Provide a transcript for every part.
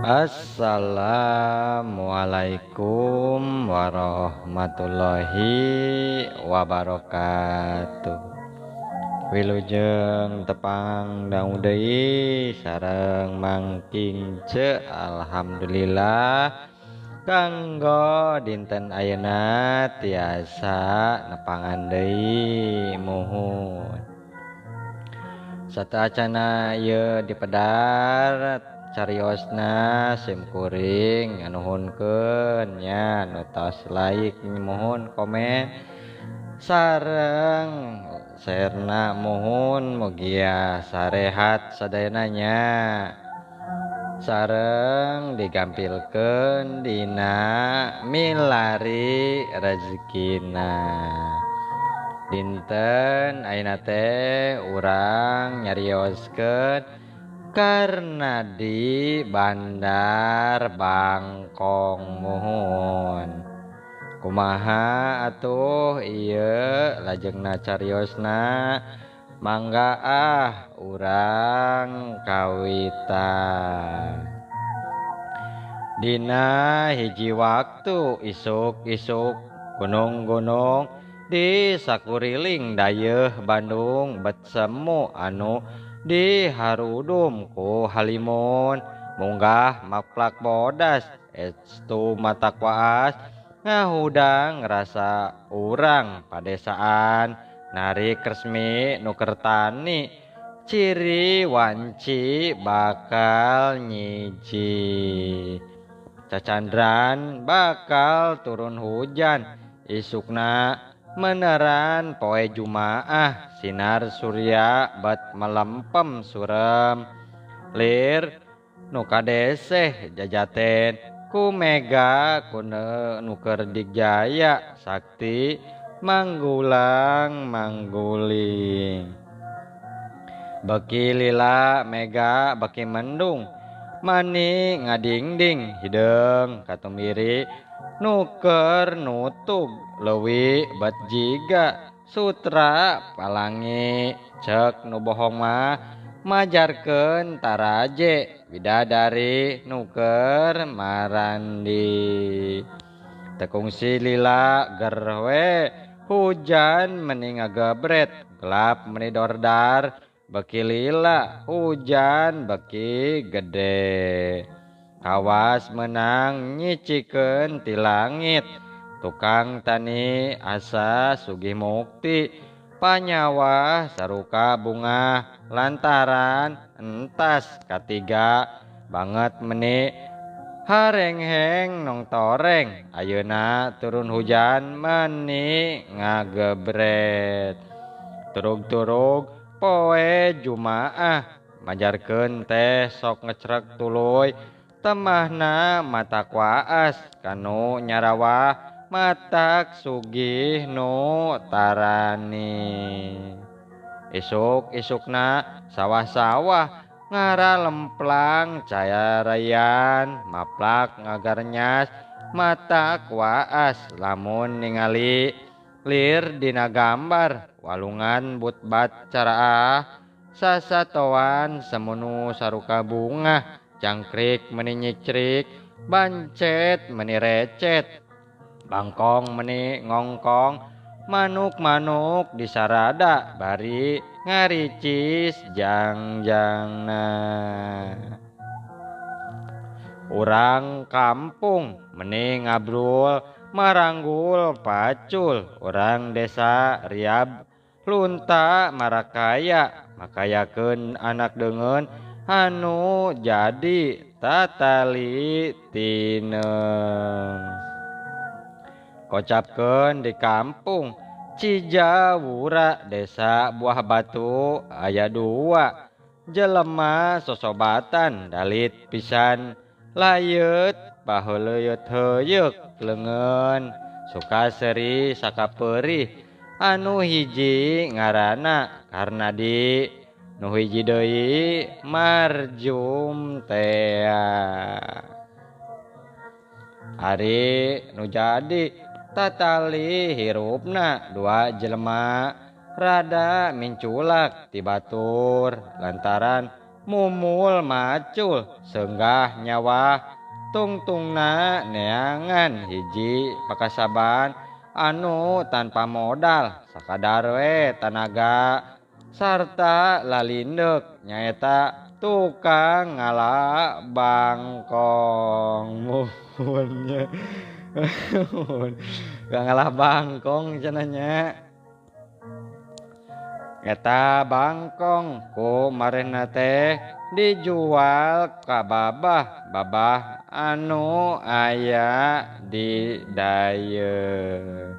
Assalamualaikum warahmatullahi wabarakatuh. Wilujeng tepang dangu deui sareng Mang Kingce. Alhamdulillah kanggo dinten ayeuna tiasa nepangan deui muhun. Sateuacana ieu dipedar cariosna sim kuring nganuhunkeun nya nu tos like muhun komen sareng sharena muhun mugia sarehat sadayana nya sareng digampilkeun dina milari rezekina. Dinten ayeuna teh urang nyarioskeun karena di Bandar Bangkong muhun. Kumaha atuh ieu lajengna cariosna, mangga ah urang kawitan. Dina hiji waktu isuk-isuk gunung-gunung di sakuriling dayeuh Bandung bet semu anu diharudum ku halimun munggah maplak bodas estu matak waas ngahudang rasa urang padesaan narik resmi nu kertani ciri wanci bakal nyiji cacandran bakal turun hujan isukna meneran poe Jumaah sinar surya bat melempem surem lir nu kadeseh jajaten ku mega kune nu keur digjaya sakti manggulang mangguling beki lila mega beki mendung mani ngadingding hideung katumiri nuker nutug leuwih bet jiga sutra palangi cek nu bohong mah majarkeun taraje bidadari nuker marandi tekungsi lila gerwe hujan meni ngagebret gelap meni dordar beki lila hujan beki gede kawas menang nyicikeun ti langit tukang tani asa sugih mukti panyawah saruka bunga lantaran entas katiga banget meni harengheng nong toreng ayeuna turun hujan meni ngagebret turug-turug poe Jumaah majarkeun teh sok ngecrek tuluy temahna matak waas kanu nyarawah matak sugih nu tarani isuk-isukna sawah-sawah ngaralemplang cayarayan maplak ngagarnyas matak waas lamun ningali lir dina gambar walungan butbat caraah sasatoan semunu saruka bunga cangkrik meni nyicrik bancet meni recet bangkong meni ngongkong manuk-manuk disarada bari ngaricis jangjangna. Urang kampung meni ngabrul maranggul pacul urang desa riab lunta marakaya makayakeun anak deungeun anu jadi tatali tineung. Kocapkeun di kampung Cijawura desa Buah Batu aya dua jelema sosobatan dalit pisan layeut paheuleut heuyeuk leungeun suka seuri sakapeurih anu hiji ngaranna Karnadi nu hiji deui Marjum tea. Ari nu jadi tatali hirupna dua jelema rada minculak ti batur lantaran mumul macul senggah nyawa tungtungna neangan hiji pakasaban anu tanpa modal sakadar we tanaga sarta lalindek nyaeta tukang ngala bangkong. Muhunnya ngalah bangkong cenah. Eta bangkong ku marehna teh dijual ka babah, babah anu aya di Dayeuh.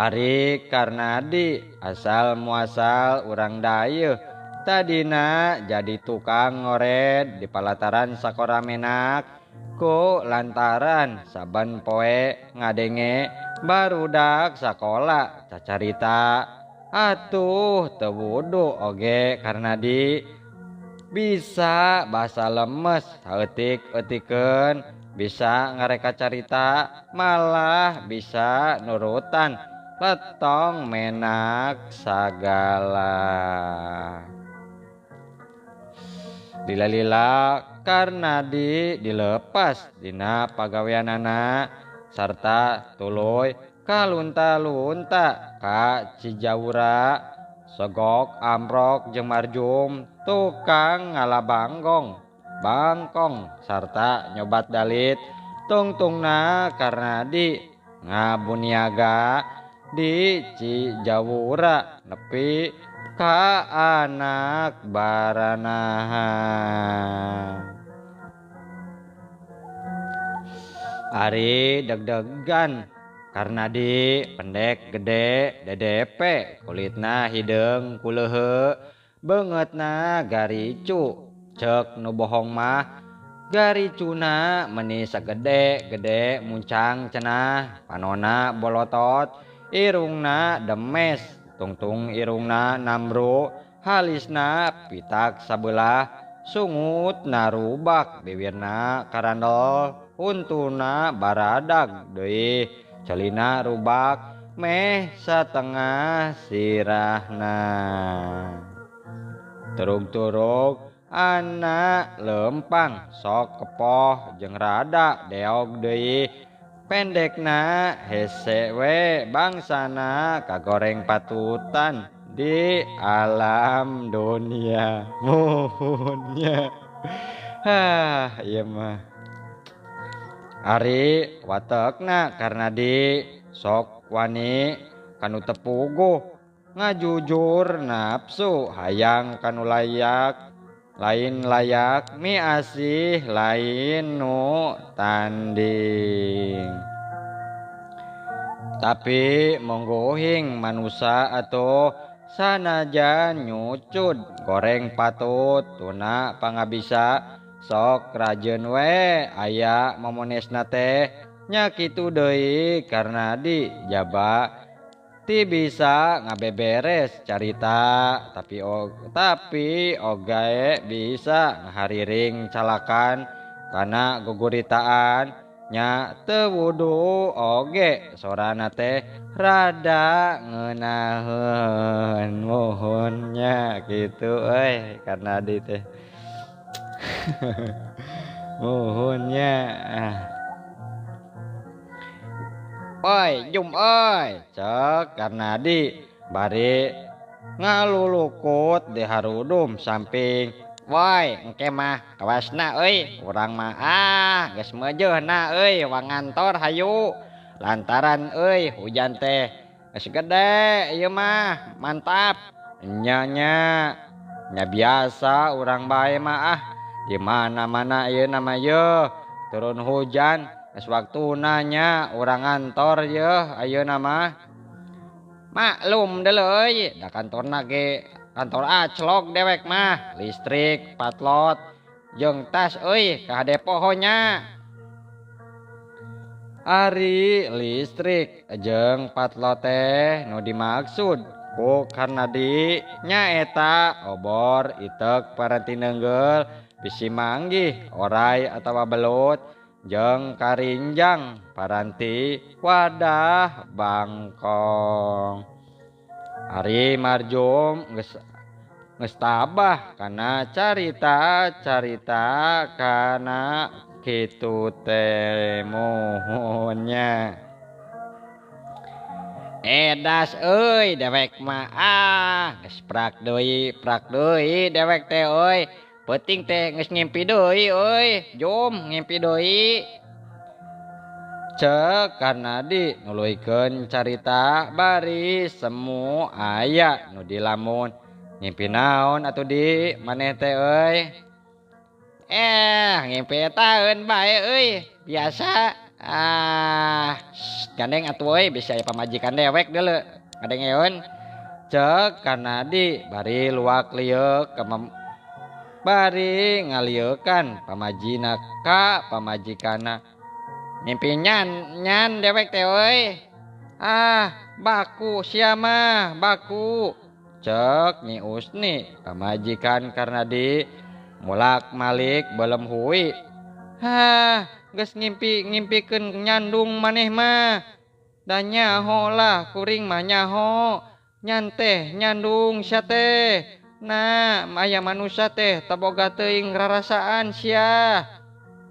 Ari Karnadi asal muasal urang Dayeuh, tadina jadi tukang ngored di palataran sakora menak ku lantaran saban poe ngadenge barudak sakola cacarita atuh teu wudu oge Karnadi bisa basa lemes saeutik-eutikeun, bisa ngareka carita malah bisa nurutan letong menak sagala. Lila-lila Karnadi dilepas dina pagaweanana sarta tuluy kalunta-lunta ka Cijawura sogok amrok jeung marjum tukang ngala bangkong sarta nyobat dalit tungtungna Karnadi ngabuniaga di Cijawura nepi ka anak baranahan. Ari deg-degan Karnadi pendek gede DDP kulitna hideung kuleuheu beungeutna garicu cek nu bohong mah garicuna meni sagede-gede muncang cenah panona bolotot irungna demes tungtung irungna namru halisna pitak sabelah sungutna rubak bibirna karandol untuna baradag deui celina rubak meh satengah sirahna. Turug-turug anak lempang sok kepoh jeung rada deog deui pendekna hese we bangsana kagoreng patutan di alam dunia. Muhunnya hah ieu mah. Ari watekna Karnadi sok wani kanu tepuguh ngajujur nafsu hayang kanu layak lain layak mi asih lain nu tanding. Tapi monggohing manusa atau sanajan nyucud goreng patut tuna pangabisa sok rajeun we aya momonesna teh nya kitu deui Karnadi jaba ti bisa ngabeberes carita tapi ogae bisa ngahariring calakan kana guguritaan nya teu wudu oge sorana teh rada ngeunaheun. Muhunnya kitu euy Karnadi teh. Muhunnya. Oi jum oi cek Karnadi bari ngalulukut di harudum samping. Woi engke mah kawasna euy urang mah ah geus meujeuhna euy wangantor hayu lantaran euy hujan teh geus gede ieu mah mantap nya nya nya biasa urang bae mah ah di mana-mana ieu nama yeuh turun hujan geus waktuna nya urang ngantor yeuh ayeuna mah maklum deuleu euy da kantorna ge kantor aclok dewek mah listrik patlot jeung tas euy ka poho nya. Ari listrik jeung patlot teh nu dimaksud ku Karnadi nyaeta obor itek paranti neunggeul bisi manggih orai atawa belut jeung karinjang paranti wadah bangkong. Ari marjum geus Geus tabah kana carita-carita kana kitu teh muhunnya. Edas euy dewek mah ah geus prak deui dewek teh euy. Peuting teh geus ngimpi deui euy, jom ngimpi deui. Cek Karnadi nuluykeun carita bari semu aya nu dilamun. Ngimpi naon atuh di maneh teh euy? Ngimpi taeun bae euy, biasa. Ah, gandeng atuh euy bisa aya pamajikan dewek deuleu ngadengeun. Cek Karnadi bari luak lieuk bari ngalieukan pamajina ka pamajikana. Mimpi nyan dewek teh euy. Ah, baku sia mah, baku. Cek Nyi Usni pamajikan Karnadi mulak malik belem hui. Hah, geus ngimpikeun nyandung maneh mah. Da nyaho lah kuring mah nyaho. Nyan teh nyandung sia teh. Nah, aya manusia teh teboga teuing rarasaan sia.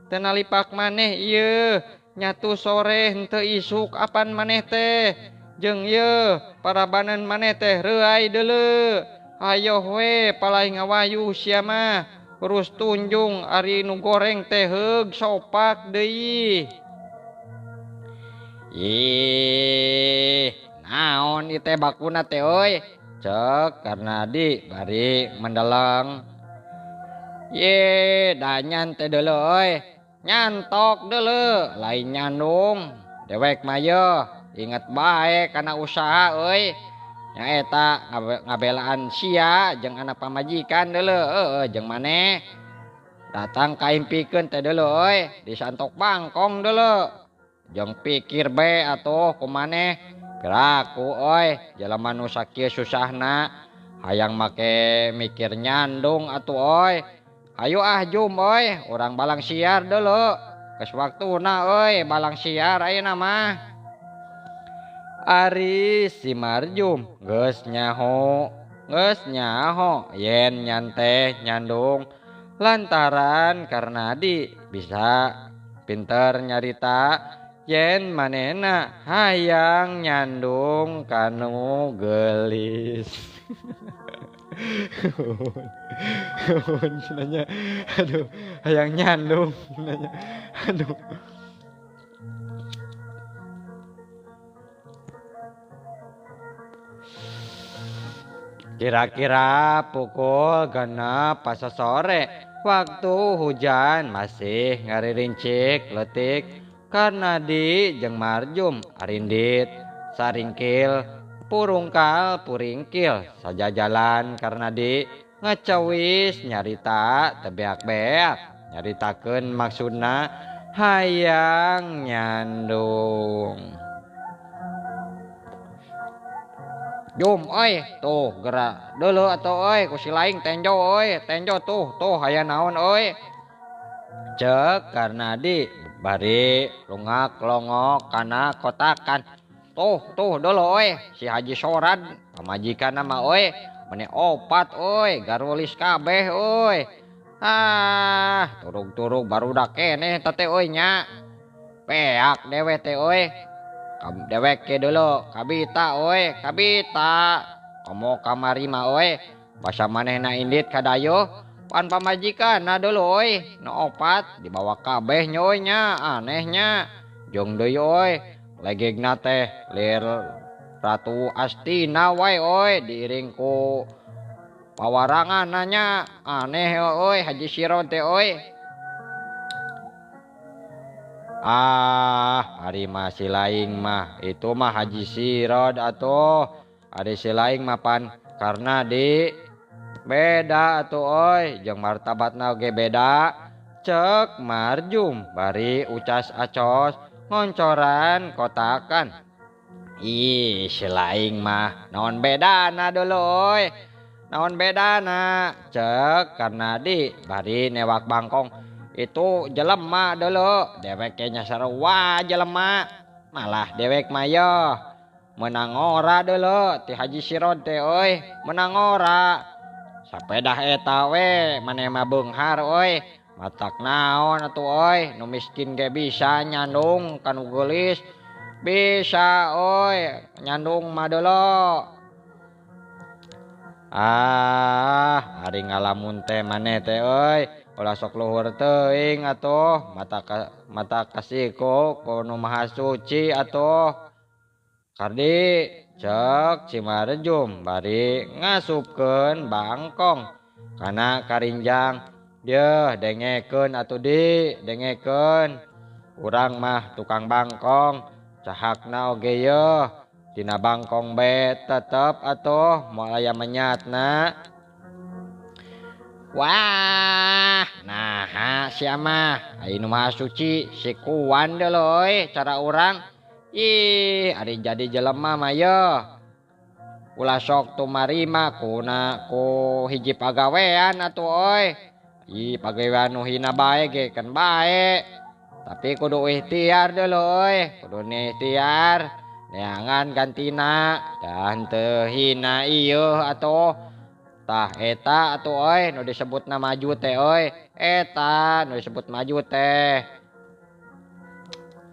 Teu nalipak maneh ieu, nyatu sore henteu isuk apan maneh teh. Jeung ieu parabanan maneh teh reuai deuleu. Hayoh we palai ngawayu sia mah. Terus tunjung ari nu goreng teh heug sopak deui. Ih, naon ieu teh bakuna teh euy? Cek Karnadi bari mendeleng. Ye, danyan teh deuleu euy. Nyantok deuleu, lain nyandung. Dewek mah yeuh, inget bae kana usaha euy. Nyaeta ngabelaan sia jeung anak pamajikan deuleu heueuh jeung maneh. Datang kaimpikeun teh deuleu euy, disantok bangkong deuleu. Jeung pikir bae atuh ku maneh. Piraku euy, jelema nu sakieu susahna hayang make mikir nyandung atuh euy. Hayu ah jum euy, urang balang siar deuleu. Geus waktuna euy balang siar ayeuna mah. Ari si Marjum geus nyaho yen nyan teh nyandung lantaran Karnadi bisa pinter nyarita yen manehna hayang nyandung kanu geulis. Nanya, aduh, hayang nyandung nanya, aduh. Kira-kira pukul 5 pas sore, waktu hujan masih ngaririncik letik. Karnadi jeung Marjum arindit saringkil purungkal puringkil sajajalan Karnadi ngacawis nyarita tebeak-beak nyaritakeun maksudna hayang nyandung. Jum euy, tuh gerak deuleu atuh euy ku si laing tenjo euy, tenjo tuh tuh aya naon euy. Cek Karnadi bari lungak longok kana kotakan. Tuh tuh deuleu euy si Haji Sorad pamajikanna mah euy, meni opat euy, garulis kabeh euy. Ah, turug-turug barudak keneh eta teh euy nya. Peak dewe teh euy. Dewek ke deuleu kabita euy, kabita. Komo kamari mah euy, basa manehna indit ka dayeuh pan pamajikanna deuleu euy, nu opat dibawa kabeh nya euy nya, anehnya. Jeung deui euy, legegna teh lir Ratu Astina wae euy diiring ku pawaranganna nya, aneh euy Haji Sirod teh euy. Ah, ari mah si laing mah itu mah Haji Sirod atuh. Ari si laing mah pan Karnadi beda atuh euy, jeung martabatna oge beda. Cek Marjum bari ucas acos ngoncoran kotakan. Ih, si laing mah naon bedana deuleu euy. Naon bedana? Cek Karnadi bari newak bangkong. Itu jelema deuleu, dewek ge nya sarua jelema. Malah dewek mah yeuh menang ora deuleu ti Haji Sirod teh euy, menang ora. Sapedah eta we maneh mah beunghar euy. Matak naon atuh euy, nu miskin ge bisa nyandung ka nu geulis. Bisa euy, nyandung mah deuleu. Ah, ari ngalamun teh maneh teh euy, ulah sok luhur teuing atuh, mata kasiko ku nu maha suci atuh. Kardi cek si Marjum bari ngasupkeun bangkong kana karinjang. Yeuh dengekeun atuh di, dengekeun. Urang mah tukang bangkong, cahakna oge yeuh. Dina bangkong be tetep atuh moal aya menyatna. Wah, naha sia mah, ai nu maha suci sikuan deuleu euy cara urang. Ih, ari jadi jelema mah yeuh. Ulah sok tumarima kuna ku hiji pagawean atuh euy. Ih, pagawean nu hina bae ge kan bae. Tapi kudu ikhtiar deuleu euy, kudu ikhtiar. Neangan gantina dan teu hina ieu atuh. Tah eta atuh euy nu disebutna maju teh euy. Eta nu disebut maju teh.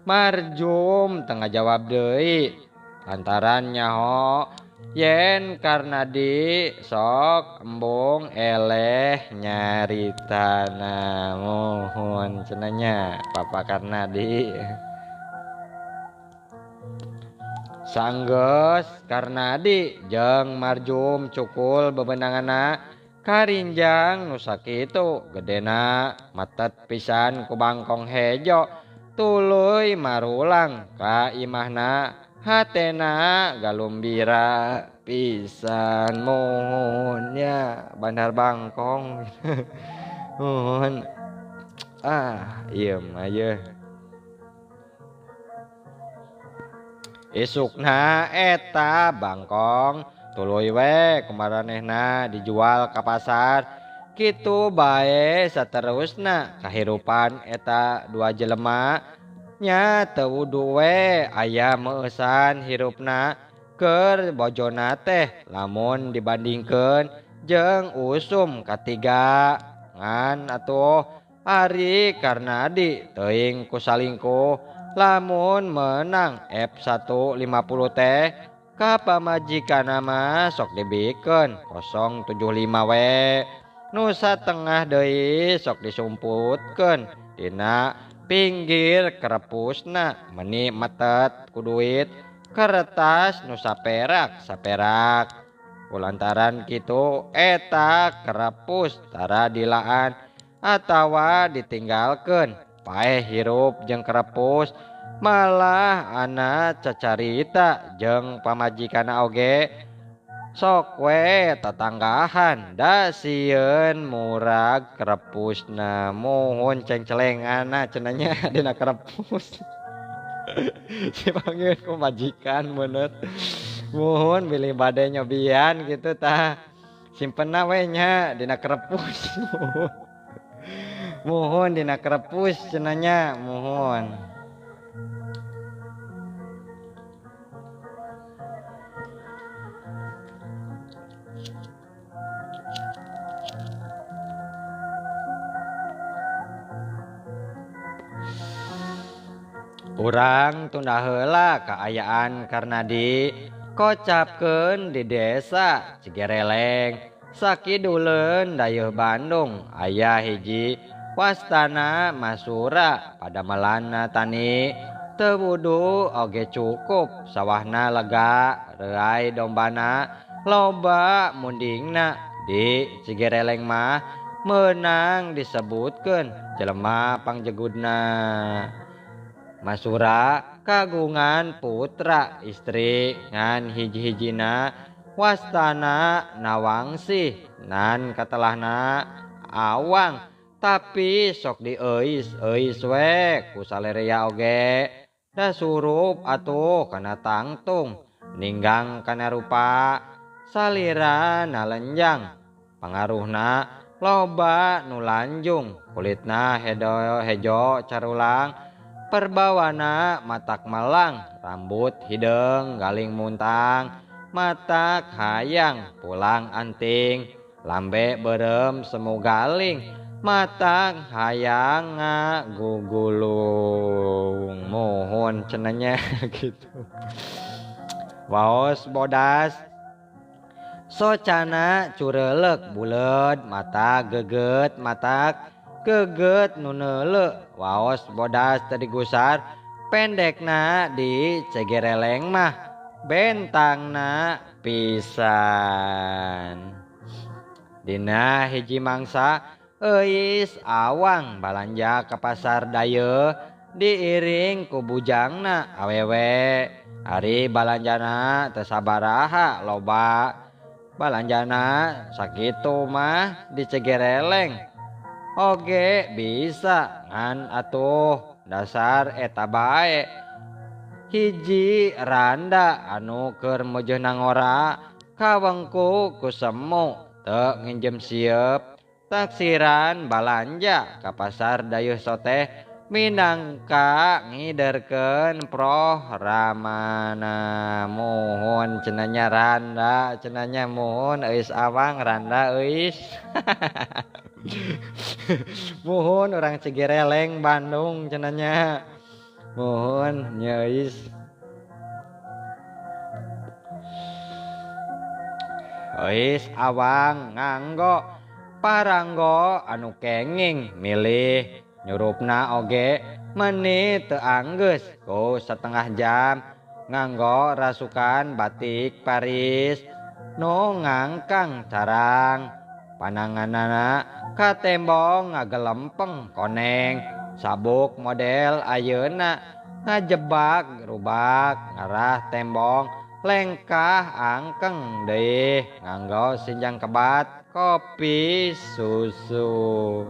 Marjum teu ngajawab deui lantaran nyaho yen Karnadi sok embung eleh nyaritana. Muhun cenah nya Papa Karnadi. Sanggeus Karnadi jeung Marjum cukul bebenanganna karinjang nu sakitu gedena matet pisan ku bangkong hejo. Tuluy marulang ka imahna hatena galumbira pisan. Muhun nya bandar bangkong. Muhun. Ah, ieu mah yeuh. Isukna eta bangkong tuluy we kumaranehna dijual ka pasar. Kitu bae saterusna kahirupan eta dua jelema nya teu wudu we aya meueusan hirupna keur bojona teh lamun dibandingkeun jeung usum katiga. Ngan atuh ari Karnadi teuing ku salingkuh lamun menang F150 teh ka pamajikanna mah sok dibikeun 075 we. Nu satengah deui sok disumputkeun dina pinggir kerepusna meni metet ku duit kertas nu saperak saperak. Kulantaran kitu eta kerepus tara dilaan atawa ditinggalkeun paeh hirup jeung kerepus. Malah ana cacarita jeung pamajikanna oge sok we tatanggahan da sieun murag kerepusna. Muhun cengcelengana cenah nya dina kerepus. Si panggil ku majikan bener. Muhun bilih bade nyobian gitu tah simpenna we nya dina kerepus. Muhun dina kerepus cenah nya muhun. Urang tunda heula kaayaan Karnadi kocapkeun di desa Cigereleng sakiduleun dayeuh Bandung aya hiji wastana Masura padamelanna tani teu wudu oge cukup sawahna lega reuay dombana loba mundingna. Di Cigereleng mah meunang disebutkeun jelema pangjegudna. Masura kagungan putra istri ngan hiji-hijina wastana Nawangsih nan katelahna Awang tapi sok dieuis-euis we ku salerea oge da surup atuh kana tangtung ninggang kana rupa salira nalenjang pangaruhna loba nu lanjung kulitna hejo carulang perbawana matak melang rambut hideung galing muntang matak hayang pulang anting Lambe beureum semu galing matang hayang ngagugulung muhun cenah nya gitu. Waos bodas socana curelek buleud mata geget matak geget nu neuleuh waos bodas teu digusar pendekna di Cegereleng mah bentangna pisan. Dina hiji mangsa Euis Awang balanja ka pasar Dayeuh diiring ku bujangna awewe. Ari balanjana teu sabaraha loba balanjana sakitu mah di Cegereleng oge bisa ngan atuh dasar eta bae. Hiji randa anu keur meujeuhna ngora kawengku ku semu teu nginjem sieup taksiran balanja ka pasar Dayeuh soteh minangka ngiderkeun proh ramana. Muhun cenah nya randa cenah nya muhun Euis Awang randa euis. Muhun urang Cigereleng Bandung cenah nya muhun nya euis. Euis Awang nganggo paranggo anu kenging milih nyurupna oge meni teu anggeus ku setengah jam nganggo rasukan batik Paris nu ngangkang carang pananganana ka tembong ngagelempeng koneng sabuk model ayeuna ngajebak rubak ngarah tembong lengkah angkeng deui nganggo sinjang kebat kopi susu.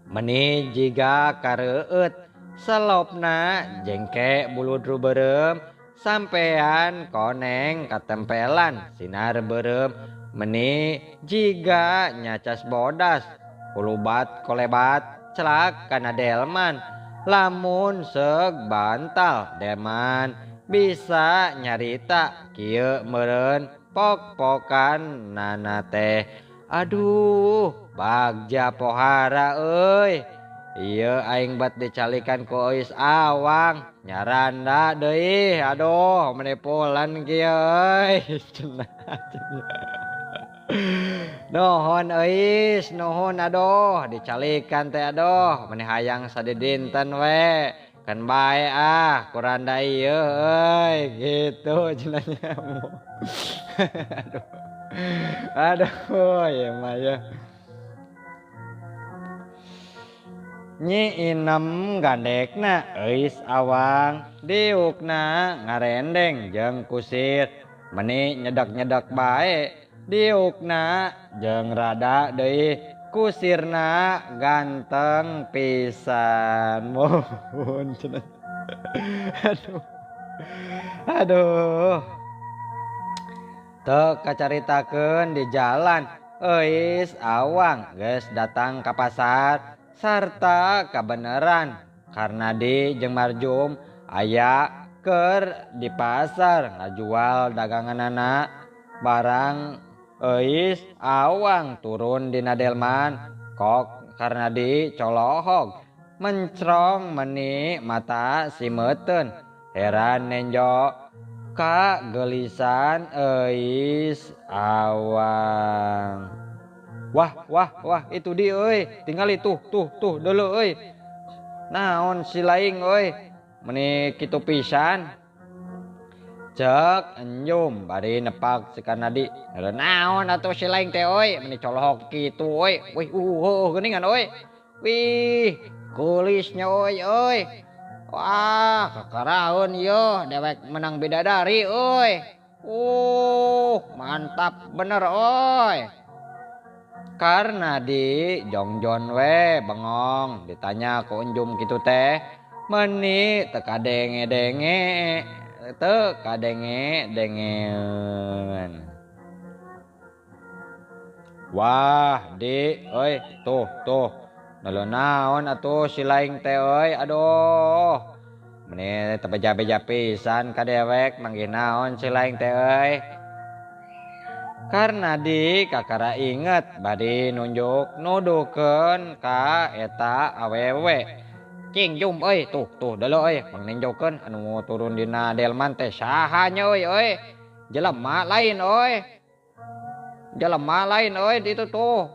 Meni jiga kareueut selopna jengke buludru beureum sampean koneng katempelan sinar beureum meni jiga nyacas bodas kulubat kolebat celak kana delman lamun seug bantal delman bisa nyarita kieu meureun pok-pokan nana teh. Aduh bagja pohara euy ieu aing bat dicalikan ku Euis Awang nyaranda deui aduh menipulan kieu euy cenah. Nuhun Euis nuhun aduh dicalikan teh aduh meni hayang sadidinten we kan bae ah kuranda ieu euy gitu cenah nya. Aduh aduh ya mah ya. Nyi Inem gandekna Euis Awang diukna ngarendeng jeung kusir meni nyedak-nyedak bae diukna jeung rada deui kusirna ganteng pisan. Mohon cenah. Aduh aduh teu kacaritakeun di jalan Euis Awang geus datang ka pasar sarta kabeneran karena di jeung Marjum aya keur di pasar ngajual daganganana barang. Euis Awang turun dina delman kok karena di colohog mencrong meni mata si meuteun heran nenjo ka gelisan Euis Awang. Wah wah wah itu di euy tingali tuh tuh tuh dulu euy naon si laing euy meni kitu pisan cek enjum bari nepak si Karnadi. Naon atuh si laing teh euy meni colohok kitu euy wih geuningan euy wih kulisnya euy euy wah kakaraeun ieu dewek menang bidadari euy mantap bener euy. Karena di jongjon we bengong ditanya ku enjum kitu teh meni teu kadenge-denge teu kadenge-dengeun. Wah di euy tuh tuh neuleuh naon atuh si laing teh euy aduh meni teu beja-beja pisan ka dewek manggih naon si laing teh euy. Karnadi kakara inget bari nunjuk nuduhkeun ka eta awewe. Cing Jum euy, tuh tuh deuleu euy, pangninjokeun anu turun dina delman teh saha nya euy euy. Jelema lain euy. Jelema lain euy ditu tuh.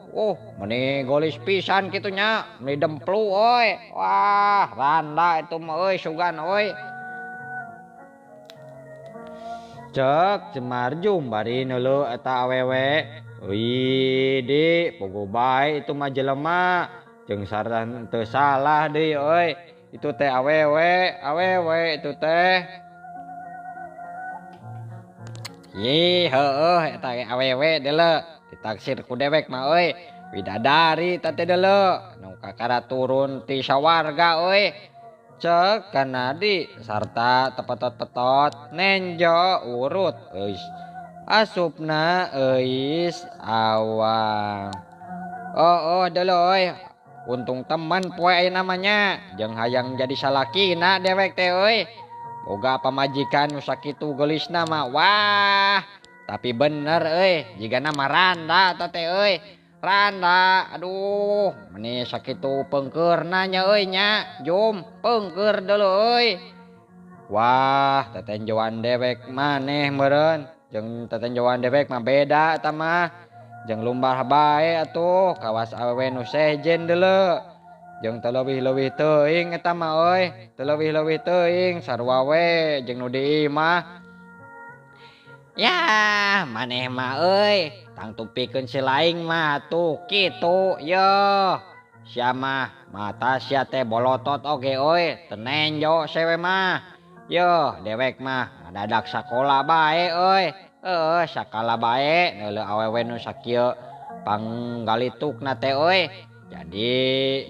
Meni golis pisan kitu nya, meni demplu euy. Wah, randa itu mah euy sugan euy. Cek Jemarjum bari neuleuh eta awewe. Wih, di pogo bae itu mah jelema. Jeung sareng teu salah deui euy. Itu teh awewe, awewe itu teh. Ih, heueuh eta ge awewe deuleu. Ditaksir ku dewek mah euy. Widadari eta teh deuleu. Nu kakara turun ti sawarga euy. Cek Kanadi sarta tepetot-petot nenjo urut euis. Asupna euis awang. Oh, oh deuleu euy. Untung teman poe ayeuna mah nya. Jeung hayang jadi salakina dewek teh euy. Boga pamajikan nu sakitu geulisna mah. Wah, tapi bener euy, jigana mah randa eta teh euy. Randa, aduh, meni sakitu pengkeurna nya euy nya. Jum, pengkeur deuleu euy. Wah, tetenjoan dewek maneh meureun. Jeung tetenjoan dewek mah beda eta mah. Jeung lumbar bae atuh kawas awewe nu sejen deuleu. Jeung teu leuwih-leuwih teuing eta mah euy. Teu leuwih-leuwih teuing sarua we jeung nu di imah. Yah, maneh mah euy, tangtupikeun si laing mah tuh kitu yeuh. Sia mah mata sia teh bolotot oge euy, teu nenjo sewe mah. Yeuh, dewek mah ngadadak sakola bae euy. Heueuh, sakala bae neuleuh awewe nu sakieu panggalitukna teh euy. Jadi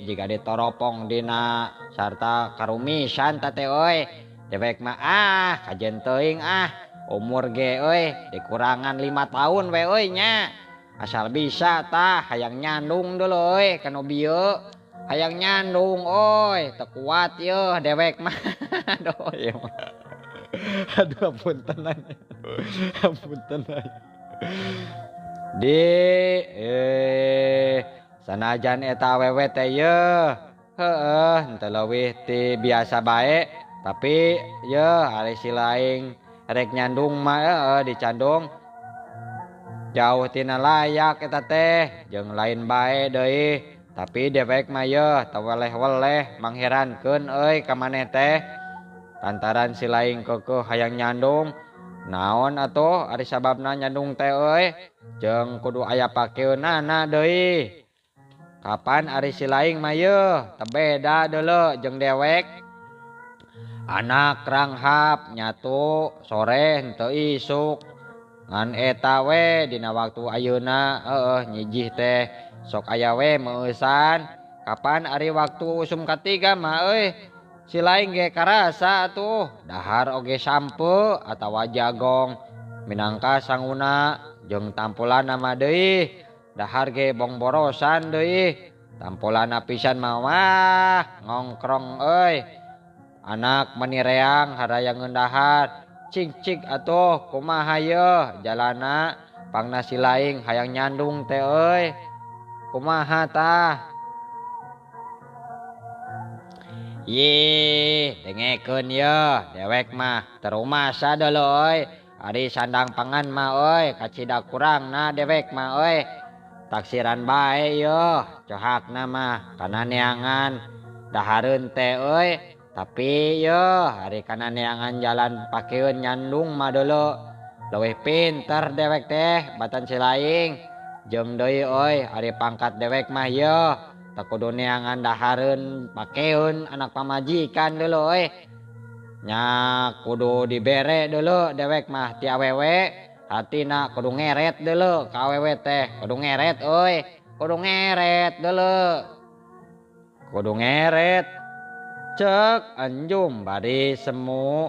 jiga ditoropong dina sarta karumisan ta teh euy. Dewek mah ah kajen teuing ah. Umur ge euy dikurangan 5 tahun we euy nya. Asal bisa tah hayang nyandung dulu euy kanu bieu. Hayang nyandung euy teu kuat yeuh dewek mah. Aduh ieu mah. Aduh apunten aya. Apunten aya. Di sanajan eta awewe teh yeuh. Heueuh henteu leuwih ti biasa bae tapi yeuh ari si laing rek nyandung mah heueuh dicandung jauh tina layak eta teh jeung lain bae deui tapi dewek mah yeuh teu weleh-weleh mangherankeun euy ka maneh teh lantaran si laing keukeuh hayang nyandung naon atuh ari sababna nyandung teh euy jeung kudu aya pakeunana deui kapan ari si laing mah yeuh teu beda deuleu jeung dewek. Anak ranghap nyatu sore henteu isuk ngan eta we dina waktu ayeuna heueuh nyijih teh sok aya we meueusan kapan ari waktu usum katiga mah euy si laing ge karasa atuh dahar oge sampe atawa jagong minangka sanguna jeung tampolana mah deui dahar ge bongborosan deui tampolana pisan mah wah ngongkrong euy. Anak menireang harayang ngeundahar cik-cik atuh kumaha yeuh jalana pangna si laing hayang nyandung teh euy kumaha tah. Yih dengekeun yeuh dewek mah terumasa deuleu euy ari sandang pangan mah euy kacida kurangna dewek mah euy taksiran bae yeuh cohakna mah kana neangan dahareun teh euy. Tapi yeuh ari kana neangan jalan pakeun nyandung mah deuleu leuwih pinter dewek teh batan si laing jeung deui euy ari pangkat dewek mah yeuh teu kudu neangan dahareun pakeun anak pamajikan deuleu euy nya kudu dibere deuleu dewek mah ti awewe hatina kudu ngeret deuleu ka awewe teh kudu ngeret euy kudu ngeret deuleu kudu ngeret. Cek Anjum bari semu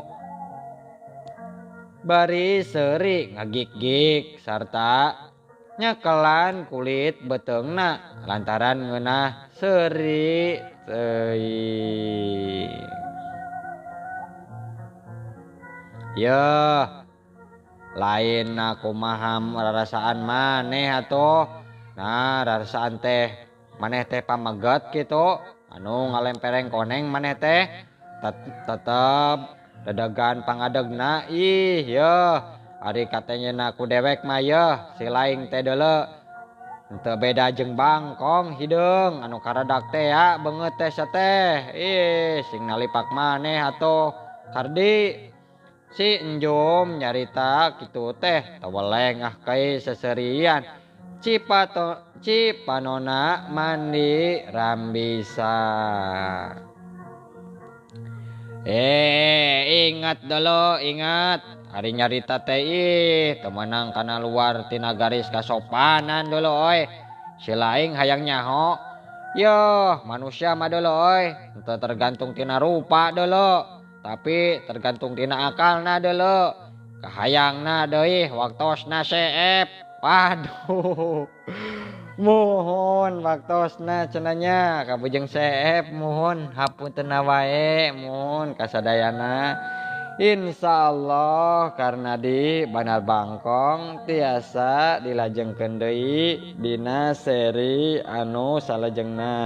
bari seuri ngagik-gik sarta nyekelan kulit beteungna lantaran ngeunah seuri teuing. Yeuh Lain kumaha rarasaan maneh atuh. Nah rarasaan teh maneh teh pameget kitu anu ngalempereng koneng maneh teh tetep dedegan pangadegna ih yeuh ari katanya ku dewek mah yeuh si laing teh deuleu teu beda jeung bangkong hideung anu karadak teh ya beungeut teh sateh ih sing nalipak maneh atuh Kardi. Si Enjum nyarita kitu teh teweleng ah kai seserian Cipanona mandi rambisa. Ingat dulu, ingat hari nyarita teh ih temenang kana luar tina garis kasopanan dulu oi. Si laing hayang nyaho. Yoh, manusia mah dulu oi, teu tergantung tina rupa dulu, tapi tergantung tina akalna dulu. Kahayangna deui waktosna seep. Waduh. Muhun waktosna cenanya kabujeng seep muhun hapunten wae muhun kasadayana. Insyaallah karena di Bandar Bangkong tiasa dilajengkeun deui dina seri anu salajengna.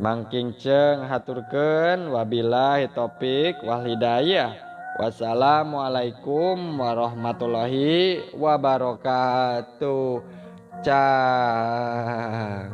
Mangkinceng haturkeun wabillahi taufik wal hidayah. Wassalamualaikum warahmatullahi wabarakatuh. Cang.